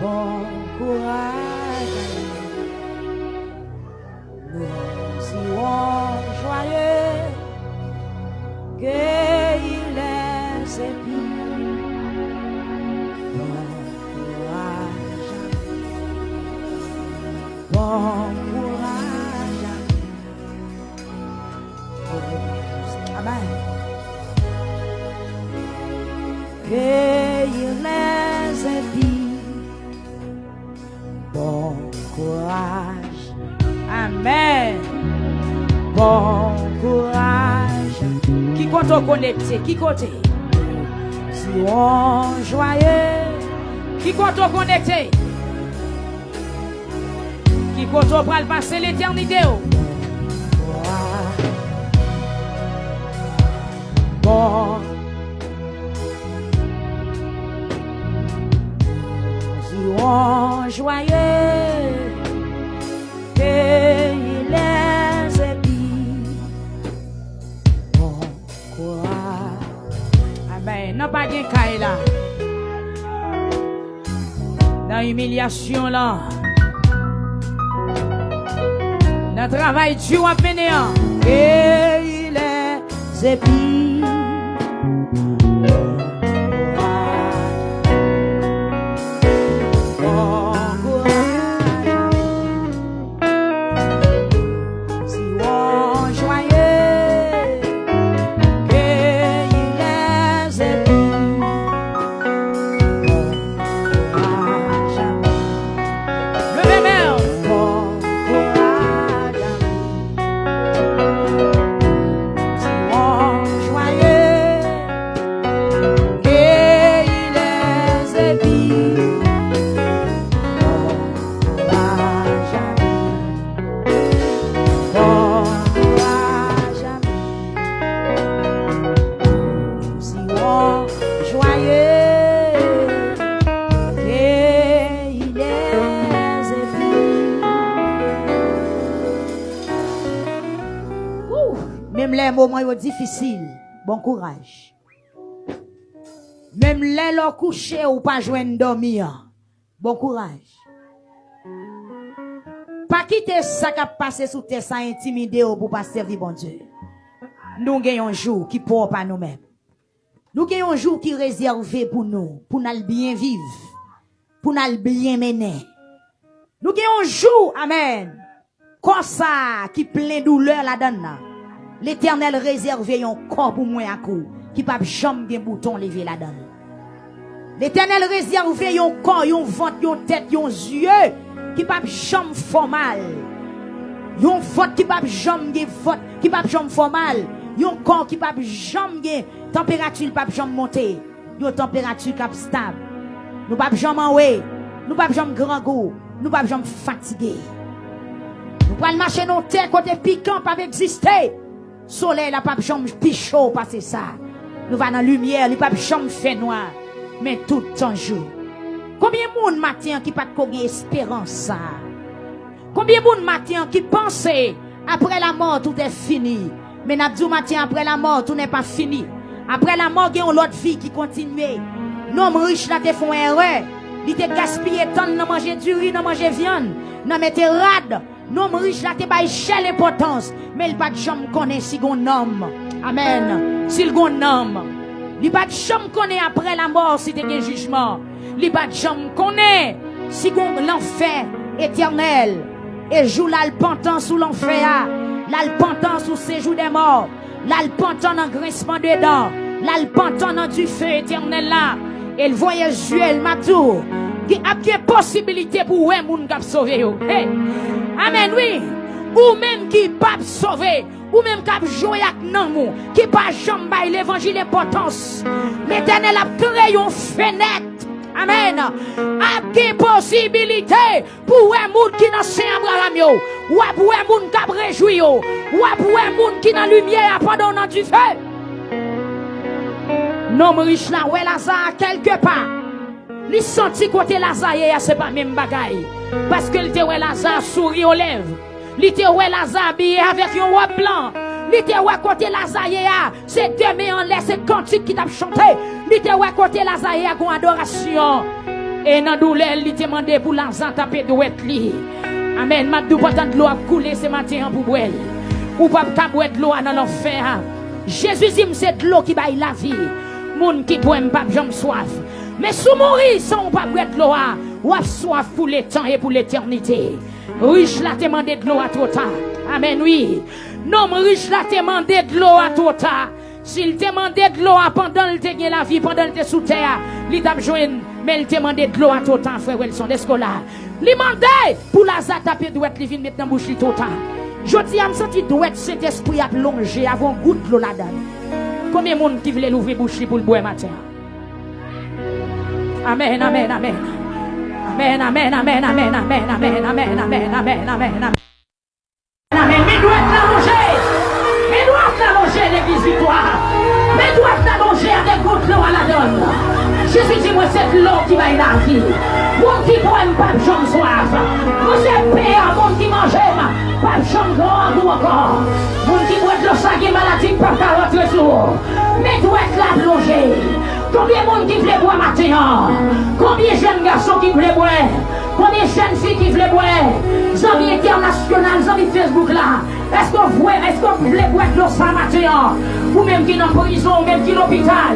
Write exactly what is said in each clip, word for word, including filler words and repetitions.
Bon kouraj. Nous irons joyeux cueillir les épis. Bon kouraj. Bon kouraj. Amen. Cueillir les épis. Bon kouraj. Amen. Bon kouraj. Ki kote w konekte? Ki kote? Nous irons joyeux. Ki kote w konekte? Ki kote w pral pase letènite w? Bon. Nous irons joyeux cueillir les épis. Bon kouraj. Amen. Non, pa gen kay la. Nan imilyasyon lan, nan travay di w ap mennen an, cueillir les épis. Bon kouraj. Nous irons joyeux cueillir les épis. Bon kouraj. Leve men w. Bon kouraj. Nous irons joyeux cueillir les épis. Bon kouraj. Bon kouraj. Nous irons joyeux cueillir les épis. Wouh! Menm lè moman yo difisil, bon kouraj. Menm lè lè w kouche ou pa jwenn dòmi an, bon kouraj. Pa kite sa k ap pase sou tè sa entimide w pou w pa sèvi Bondye. Nou gen yon jou ki pwòp a nou menm. Nou gen yon jou ki rezève pou nou, pou n al byen viv, pou n al byen mennen. Nou gen yon jou, amèn, kò sa a ki plen doulè ladan l nan, Letènèl rezève yon kò pou mwen ak ou ki p ap janm gen bouton leve ladan l. Letènèl rezève yon kò, yon vant, yon tèt, yon zye ki p ap janm fè w mal. Yon vant ki p ap janm gen vant, ki p ap janm fè w mal. Yon kò ki p ap janm gen tanperati, l p ap janm monte. Yon tanperati k ap stab. Nou p ap janm anwe. Nou p ap janm grangou. Nou p ap janm fatige. Nou pral mache nan yon tè kote pikan p ap egziste. Solèy la p ap janm pi cho pase sa. Nou va nan limyè, li p ap janm fè nwa. Men tout tan jou. Konbyen moun maten an ki pa t ko gen esperans sa a? Konbyen moun maten an ki panse, après la mort, tout est fini? Men n ap di w maten, après la mort, tout n'est pas fini. Après la mort, gen yon lòt vi ki kontinye. Nonm rich la te fè yon erè. Li te gaspiye tan l nan manje diri, nan manje vyann, nan mete rad. Nonm rich la te bay chè lenpòtans, men li pa t janm konnen si gon nanm. Amèn. Si l gon nanm. Li pa t janm konnen après la mort si te gen jijman. Li pa t janm konnen si gon lanfè etènèl. E jou l al pantan sou lanfè a, l al pantan sou sejou dè mò, l al pantan nan grensman de dan, l al pantan nan dife etènèl la. E l voye zye l, m ap di w, gen, ap gen posibilite pou w wè moun k ap sove yo. Hey! Amèn, wi. Ou menm ki p ap sove, ou menm k ap jwe ak nanm ou, ki pa janm bay levanjil enpòtans, Letènèl ap kreye yon fenèt. Amèn. Ap gen posibilite pou w wè moun ki nan sen Abraram yo. W ap wè moun k ap rejwi yo. W ap wè moun ki nan limyè a pandan w nan dife. Nonm rich la wè Laza kèlke pa. Li santi kote Laza ye a, se pa menm bagay. Paske l te wè Laza souri o lèv. Li te wè Laza abiye avèk yon wòb blan. Li te wè kote Laza ye a, se de men anlè, se kantik ki t ap chante. Li te wè kote Laza ye a, gon adorasyon. E nan doulè l, li te mande pou Laza tape dwèt li. Amèn. M ap di w, pandan dlo ap koule, se maten an pou bwè l. Ou p ap ka bwè dlo a nan lanfè a. Jezi di m, se dlo ki bay lavi. Moun ki bwè m p ap janm swaf. Men si w mouri san w pa bwè dlo a, w ap swaf pou letan e pou letènite. Rich la te mande dlo a twò ta. Amèn, wi. Nonm rich la te mande dlo a twò ta. Si l te mande dlo a pandan l te gen lavi, pandan l te sou tè a, li t ap jwenn, men l te mande dlo a twò ta, frè Welson. Èske w la? Li mande pou Laza tape dwèt li vin met nan bouch li twò ta. Jodi a, m santi dwèt Sentespri ap lonje avè yon gout dlo ladan l. Konbyen moun ki vle louvri bouch li pou l bwè maten an? Amèn, amèn, amèn. Amèn, amèn, amèn. Amèn. Men dwèt la lonje. Men dwèt la lonje, legliz Viktwa. Men dwèt la lonje avèk gout dlo a ladan l. Jezi di mwen se dlo ki bay lavi. Moun ki bwè m p ap janm swaf. Mwen se pen an, moun ki manje m p ap janm gran gou ankò. Moun ki bwè dlo sa gen maladi k p ap ka rantre sou ou. Men dwèt la ap lonje. Konbyen moun ki vle bwè maten an? Konbyen jèn gason ki vle bwè? Konbyen jèn fi ki vle bwè? Zanmi entènasyonal, zanmi Facebook la, èske w vle, èske w vle bwè dlo sa maten an? Ou menm ki nan prizon, ou menm ki lopital,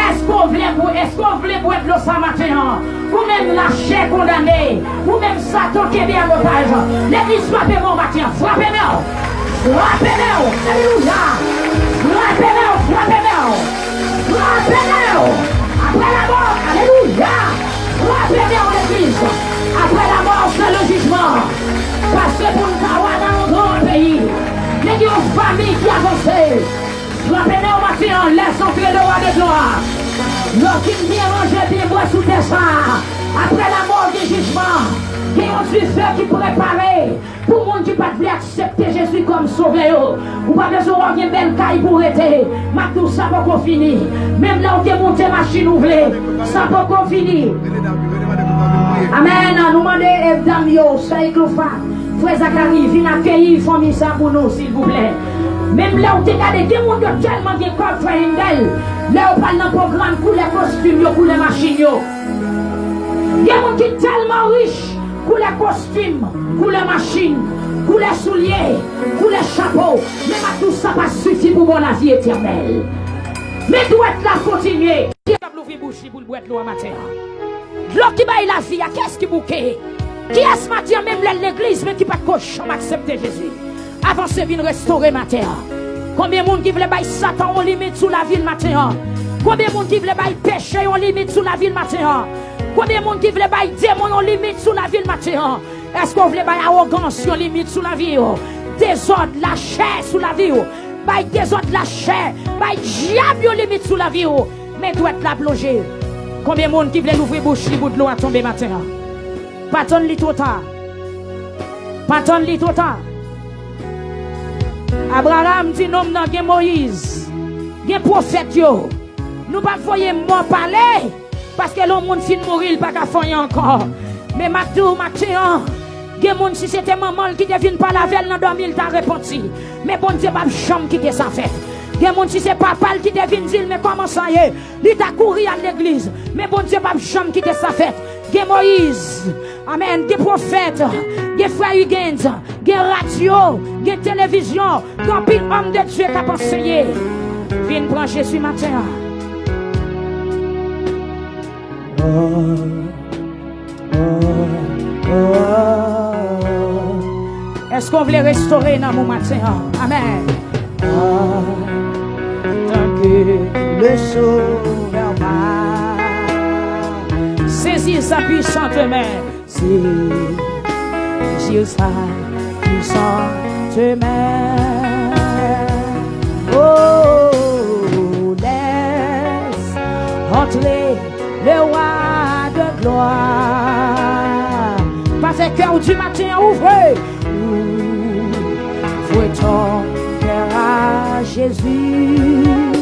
èske w vle bwè, èske w vle bwè dlo sa maten an? Ou menm lachè kondane, ou menm Satan kenbe an otaj, legliz frape men w maten an, frape men w, frape men w, alelouya, frape men w, frape men w. Frape men w! Apre lanmò, alelouya! Frape men w legliz! Apre lanmò, se le jijman. Paske pou n ka wa nan yon gran peyi, men gen yon fanmi ki avanse. Frape men w maten an, lè santre le roi de gloire. Lè w fin byen manje, byen bwè sou tè sa a, apre lanmò gen jijman. Gen yon dife ki prepare. Pou moun ki pa t vle aksepte Jezi kòm sovè yo, ou pa bezwen wè w gen bèl kay pou w rete. M ap di w sa poko fini. Menm lè w te moute machin ou vle, sa poko fini. Amèn. Nou mande, eh, dam yo, sè Eklofa, frè Zakari, vin akeyi fanmi sa pou nou, silvouplè. Menm lè w te gade, gen moun yo tèlman gen kòb, frè Hindel, lè yo pral nan pwogram, koulè kostim yo, koulè machin yo. Gen moun ki tèlman rich, koulè kostim, koulè machin, koulè soulye, koulè chapo, men m ap di w sa pa sifi pou ba w lavi etènèl. Men dwèt la kontinye. Kiyès k ap louvri bouch li pou l bwè dlo a maten an? Dlo ki bay lavi a, kiyès ki bouke? Kiyès maten an, menm lè l legliz, men ki pa t ko janm aksepte Jezi? Avanse vin restore maten an. Konbyen moun ki vle bay Satan yon limit sou lavi l maten an? Konbyen moun ki vle bay peche yon limit sou lavi l maten an? Konbyen moun ki vle bay demon yon limit sou lavi l maten an? Èske w vle bay awogans yon limit sou lavi w? Dezòd lachè sou lavi w. Bay dezòd lachè, bay dyab yon limit sou lavi w. Men dwèt la ap lonje. Konbyen moun ki vle louvri bouch li pou dlo a tonbe maten an? Pa tann li twò ta. Pa tann li twò ta. Abraram di nonm nan gen Moyiz, gen pwofèt yo. Nou p ap voye mò pale, paske lè yon moun fin mouri, li pa ka fè anyen ankò. Men m ap di w maten an, gen moun si se te manman l ki te vin pale avè l nan dòmi, l ta repanti. Men Bondye p ap janm kite sa fèt. Gen moun si se papa l ki te vin di l, men kòman sa ye? Li ta kouri al legliz. Men Bondye p ap janm kite sa fèt. Gen Moyiz, amèn, gen pwofèt, gen frè Huguens, gen radyo, gen televizyon, gen anpil òm de Dye k ap anseye. Vin pran Jezi maten an. Èske w vle restore nanm ou maten an? Amèn. Tant que le Sauveur m'a. Saisis sa puissante main. Saisis sa puissante main. Oh, laisse entrer le roi de gloire. Pase kè w di maten an, ouvre. Ouvre ton cœur à Jésus.